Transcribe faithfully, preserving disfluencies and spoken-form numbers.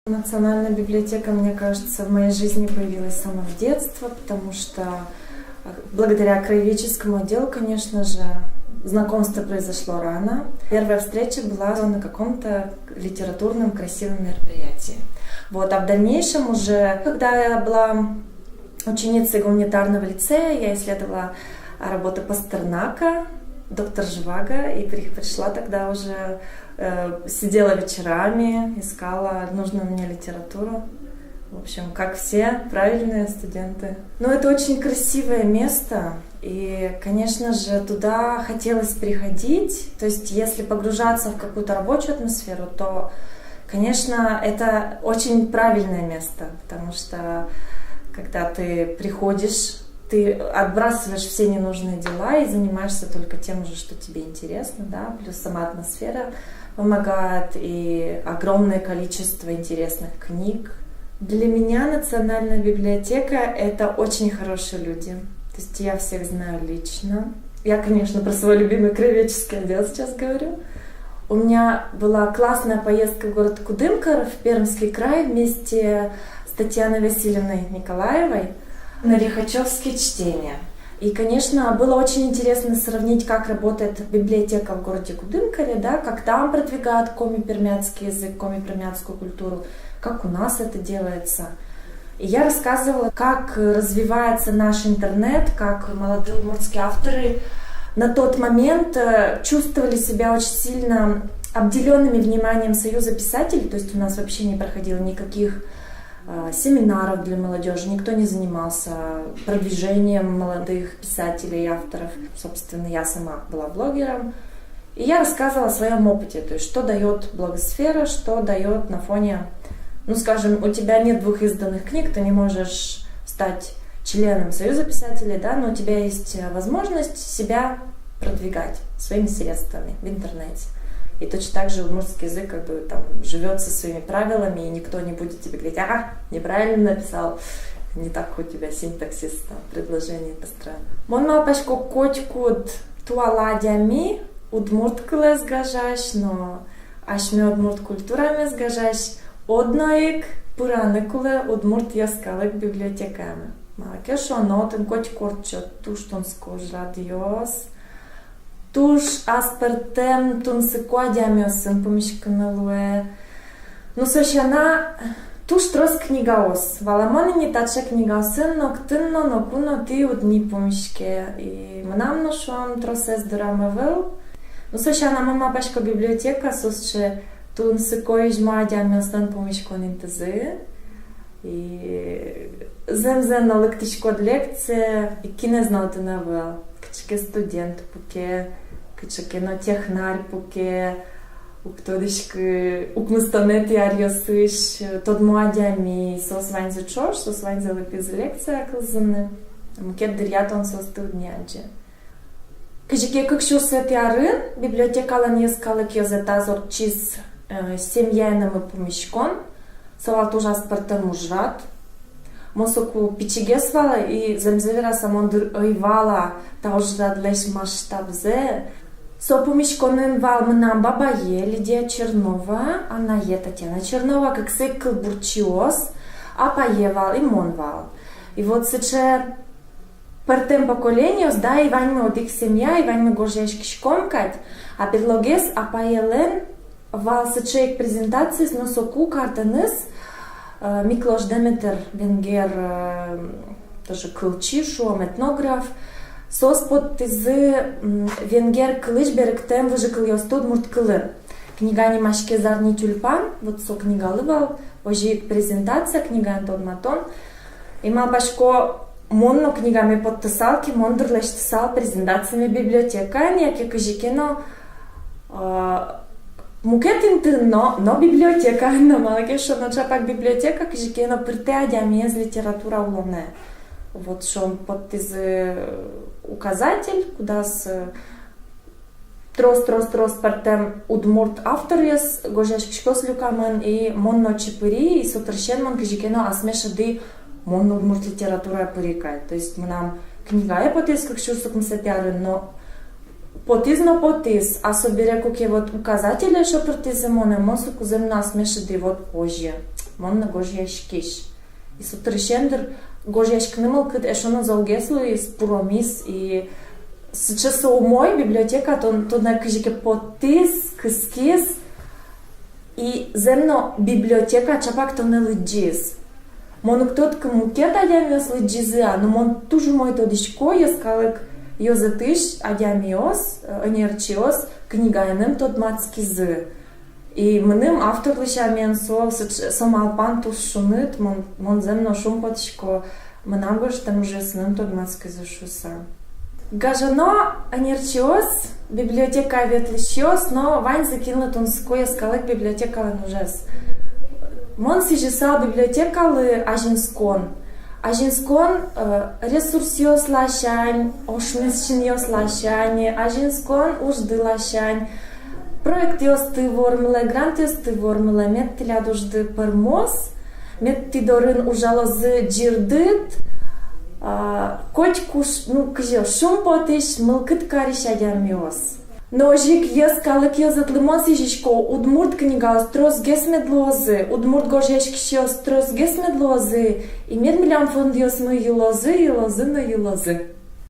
Национальная библиотека, мне кажется, в моей жизни появилась с самого детства, потому что, э, благодаря краеведческому отделу, конечно же, знакомство произошло рано. Первая встреча была на каком-то литературном красивом мероприятии. Вот, а в дальнейшем уже, когда я была ученицей гуманитарного лицея, я исследовала работы Пастернака, доктор Живаго, и при-, пришла тогда уже, э, сидела вечерами, искала нужную мне литературу. В общем, как все правильные студенты. Но это очень красивое место, и, конечно же, туда хотелось приходить. То есть, если погружаться в какую-то рабочую атмосферу, то, конечно, это очень правильное место, потому что, когда ты приходишь, ты отбрасываешь все ненужные дела и занимаешься только тем уже, что тебе интересно, да, плюс сама атмосфера помогает, и огромное количество интересных книг. Для меня Национальная библиотека — это очень хорошие люди. То есть я всех знаю лично. Я, конечно, про свой любимый краеведческий отдел сейчас говорю. У меня была классная поездка в город Кудымкар, в Пермский край, вместе с Татьяной Васильевной Николаевой на лихачёвские чтения. И, конечно, было очень интересно сравнить, как работает библиотека в городе Кудымкаре, да, как там продвигают коми-пермяцкий язык, коми-пермяцкую культуру, как у нас это делается. И я рассказывала, как развивается наш интернет, как молодые удмуртские авторы на тот момент, э, чувствовали себя очень сильно обделёнными вниманием Союза писателей, то есть у нас вообще не проходило никаких, э, семинаров для молодёжи, никто не занимался продвижением молодых писателей и авторов. Собственно, я сама была блогером. И я рассказывала о своём опыте, то есть что даёт блогосфера, что даёт на фоне, ну, скажем, у тебя нет двух изданных книг, ты не можешь стать членом Союза писателей, да, но у тебя есть, э, возможность себя продвигать своими средствами в интернете. И точно так же удмуртский язык как бы там живёт со своими правилами, и никто не будет тебе говорить: «А, неправильно написал, не так у тебя синтаксис, там, предложение построено». Мон малпасько, котькуд туала адями, удмурт кылэз гажась но асьме удмурт культурамес гажась, одно ик пыраны кулэ удмурт йӧскалык библиотекамы. Малы ке шуоно, отын котьку ортчо туж тунсыко ужрадъёс, туж аспӧртэм тунсыко адямиосын пумиськыны луэ. Ну, со сяна, туж трос книгаос. Валамон ини, таӵе книгаосын ноку но, ноку но тӥ уд ни пумиське. И мынам но, шуом, тросэз дырам ӧвӧл. Ну, со сяна, мон малпасько, библиотека со сыӵе тунсыко изьмо адямиослэн пумиськон интызы. И зэмзэ но лыктӥськод лекцие, и кинэз но отын ӧвӧл. Кыӵе ке студент пуке, кыӵе ке но технарь пуке, уг тодӥськы, укмыстонэтӥ аръёсысь тодмо адями, соос ваньзы ӵош, соос ваньзы лыктӥзы лекция кылзыны. Мукет дыръя тон соосты уд ни адӟы. Кызьы ке кык сюрсэтӥ арын библиотекалэн йӧскалык ёзэтаз ортчиз, э, семьяенымы пумиськон, со вал туж аспӧртэм ужрад. Мон соку пичигес вал, и зэмзэ вераса, мон дыр ӧй вала та ужрадлэсь масштабзэ. Со пумиськонын вал мынам бабае Лидия Чернова, анае Татьяна Чернова, кыксы ик кылбурчиос, апае вал и мон вал. И вот сыӵе пӧртэм поколениос, да, и ваньмы одӥг семья, и ваньмы гожъяськиськом кадь. А берлогес апаелэн вал сыӵе ик презентациез, но соку картэныз, э, Миклош Деметр, венгер, э, тоже кылчи, шуом, этнограф, соос поттӥзы, м, венгер кылысь берыктэм выжыкылъёсты удмурт кылын. Книга нимаське «Зарни тюльпан», вот со книгалы вал озьы ик презентация, книгаен тодматон. И малпасько, мон но книгаме поттысал ке, мон дыр лэсьтысал презентациме библиотекаын, яке кызьы ке но, а, мукет интыын но, но библиотекаын но, малы ке шуоно, ӵапак библиотека кызьы ке но пыртэ адямиез литература улонэ. Вот, шуом, поттӥзы указатель, кудаз, э, трос, трос, трос пӧртэм удмурт авторъёс гожъяськисько со люкамын, и мон но отчы пыри, и со дырысен мон кызьы ке но асме шӧдӥ, мон но удмурт литературае пыри кадь. То есть мынам книгае потӥз кык сюрс укмысэтӥ арын, но потӥз но потӥз, а собере куке вот указателе шопыртӥзы монэ, мон соку зэм но асме шӧдӥ, вот озьы. Мон но гожъяськись. И со дырысен дыр гожъяськыны мылкыд эшшо но золгес луиз, пуромиз, и сыӵе со умой библиотека, тон, тонэ кызьы ке поттӥз, кыскиз, и зэм но библиотека чапак тонэ лыдӟиз. Мон уг тодӥськы, мукет адямиос лыдӟизы-а, но мон туж умой тодӥсько, йӧскалык ёзэтысь адямиос, э, ӧнерчиос книгаеным тодматскизы. И мыным, авторлы сямен, со, со, со малпан туж шуныт, мон, мон зэм но шумпотӥсько, мынам гожтэм ужъёсыным тодматскизы шуыса. Гажано ӧнерчиос, библиотекае ветлӥсьёс но ваньзы, кинлы тунсыко йӧскалык библиотекалэн ужез. Мон сӥзьысал библиотекалы азинскон. Азинскон, э, ресурсъёс ласянь, ошмес синъёс ласянь, азинскон ужды ласянь. Проектъёсты вормылэ, грантъёсты вормылэ, мед тӥляд ужды пӧрмоз, мед тӥ дорын ужалозы ӟырдыт, а, котьку ш-, ну, кызьы, шумпотӥсь, мылкыд карись адямиос. Но озьы ик йӧскалык ёзэтлы мон сӥзисько, удмурт книгаос тросгес мед луозы, удмурт гожъяськисьёс тросгес мед луозы, и мед милям фондъёсмы йылозы, йылозы но йылозы.